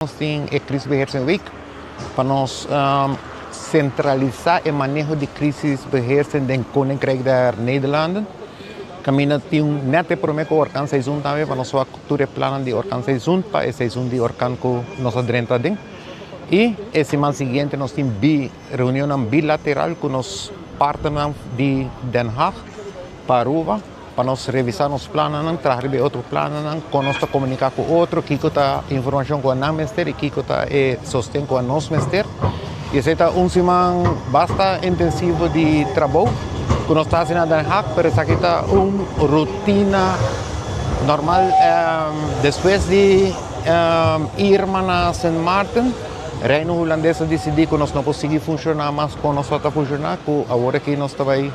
Nos tin e Crisisbeheersing Week pa nos centralisa e maneho di crisisbeheersing den Koninkrijk der Nederlanden. Caminda tin net e prome cu orkaanseizoen tambe pa nos wak tur e plannan di orkaanseizoen pa e seizoen di orkaan cu nos a drenta aden. Y e siman siguiente nos tin bi reunionnan bilateral cu nos partnernan di Den Haag pa Aruba. Pa nos revisá nos plannan, traha riba e otro plannan, kon nos ta komuniká ku otro, kiko ta informashon ku nan mester i kiko ta e sosten ku nos mester. I esei ta un siman basta intensivo di trabou ku nos ta hasi na Den Haag, pero esaki ta un rutina normal. Despues di Irma na Sint Maarten, Reino Hulandes a disidí ku nos no por sigui funshoná mas kon nos tabata funshoná, ku awor aki nos ta bai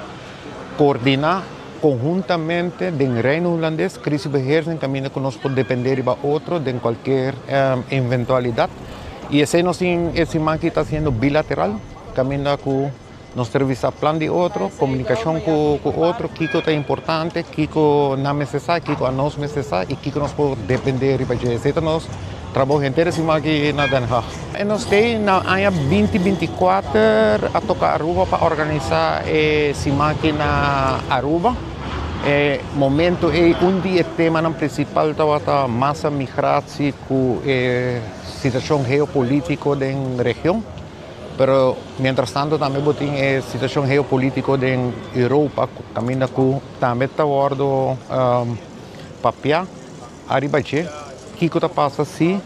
Coordina conhuntamente den Reino Hulandes crisisbeheersing caminda cu nos por depende riba otro den cualkier eventualidad y esey nos tin e siman aki ta haciendo bilateral caminda cu nos ta revisa plan di otro, comunicacion cu otro, kico ta importante, kico nan mester sa, kico anos mester sa y kico nos por depende riba dje. Esey ta nos trabou henter e siman aki na Den Haag. E nos tei na aña 2024 a toca Aruba pa organisa e siman aki na Aruba. E momento ei un di e temanan principal tabata masa migratie cu e situacion geopolitico den region. Pero mientras tanto tambe bo tin e situacion geopolitico den Europa caminda cu tambe ta wordo papia. Ariba dje, kiko ta pasa si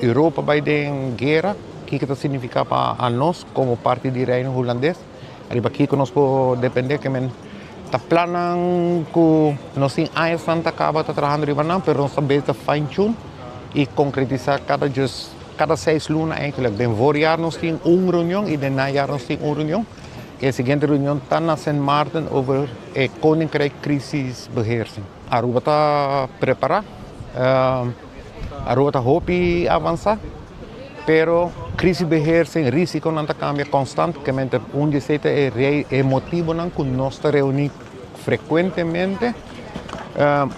Europa bai den guera? Kiko ta signifiká pa anos komo parti di Reino Hulandes? Ariba kiko nos por dependé? Ke men ta plannan ku nos tin añasnan ta kaba ta trahando riba nan, pero nos ta bes ta fine tune i konkretisá kada djes kada 6 luna eigenlijk. Den voorjaar nos tin un reunion i den najaar nos tin un reunion. E siguiente reunion ta na Sint Maarten over e Koninkrijk Crisisbeheersing. Aruba ta prepara, Aruba ta hopi avansa, pero crisisbeheersing, risiconan ta cambia constantemente. Un di esey ta e motibonan cu nos ta reuni frecuentemente.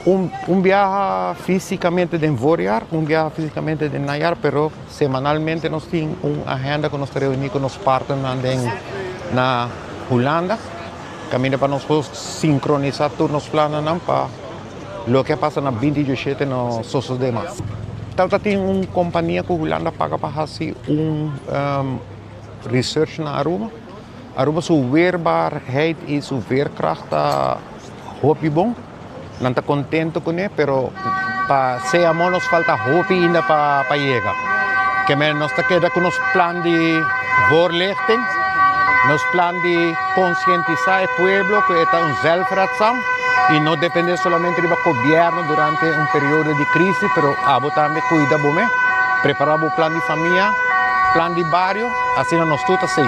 Un biaha fisicamente den voorjaar, un biaha fisicamente den najaar, pero semanalmente nos tin un agenda cu nos ta reuni cu nos partnernan den na Hulanda. Caminda pa nos por sincronisa tur nos plannan pa loke a pasa na 2017 no sosode mas. Tabata tin un compania cu Hulanda paga pa haci un research na Aruba. Aruba su weerbaarheid y su veerkracht ta hopi bon. Nan ta contento cune, pero pa sea amor nos falta hopi ainda pa yega. Ke men nos ta keda cu nos plan di voorlichting, nos plan di concientisa e pueblo cu e ta un zelfredzaam y no depende solamente riba gobierno durante un periodo di crisis, pero abo tambe cuida bo mes, prepara bo plan di famia, plan di bario, asina nos tur ta safe.